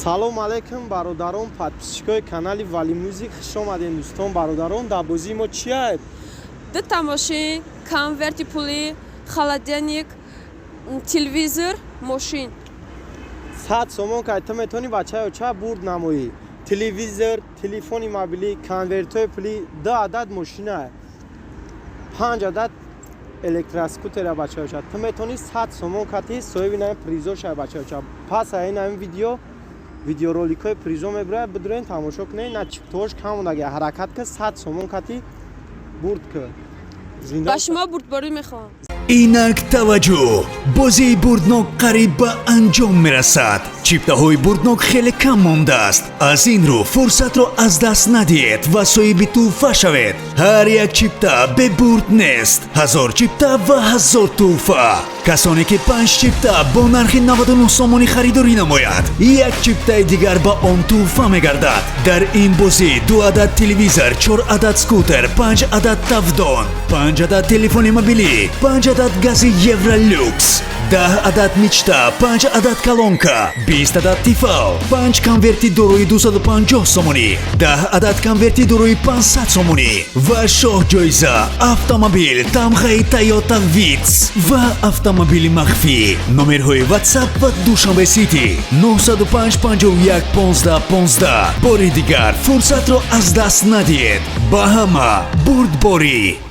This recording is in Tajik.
Салом алейкум, бародарон, подписчикои канали Вали Мюзик, хуш омадем, дӯстон, бародарон. Дар бозии мо чия? Дута мошин, конверти пулӣ, холодильник, телевизор, мошин. 100 сомон кай ту метавонӣ, бачаё, ча бурд намоӣ: телевизор, телефони мобилӣ, конвертҳои пулӣ, ду адад мошина, панҷ адад электроскутера. Бачаёча, ту метавонӣ 100 сомон кати соҳиби нами призо шавӣ. Бачаёча, пас аи нами видео видеороликҳои призо мебурад, бидурен, тамошо кунед. На, чиптош кам мондага, ҳаракат ка, 100 сомон кати бурд ка. Зинда. Ба шумо бурдборӣ мехоҳам. Инак таваҷҷӯҳ, бозии бурднок қариб ба анҷом мерасад. Чиптаҳои бурднок хеле кам мондааст. Аз ин рӯ фурсатро аз даст надиҳед ва соҳиби тӯҳфа шавед. Ҳар як чипта бебурд нест. 1000 чипта ва 1000 тӯҳфа. Касоне ки панҷ чипта бо нархи 99 сомонӣ харидорӣ намояд, як чиптаи дигар ба он тӯҳфа мегардад. Дар ин бозӣ ду адад телевизор, чор адад скутер, панҷ адад тавдон, панҷ адад телефони мобилӣ, панҷ адад гази Евролюкс, 10 адад Мечта, панҷ адад колонка, 20 адад Тефал, панҷ конверти дорои 250 сомонӣ, 10 адад конверти дорои 500 сомонӣ ва шоҳ ҷоиза автомобил тамғаи Тойота Витс ва автомобили махфӣ. Номерҳои WhatsApp ва Душанбе Сити: 905 51 15 15. Бори дигар, фурсатро аз даст надиҳед. Ба ҳама бурдборӣ.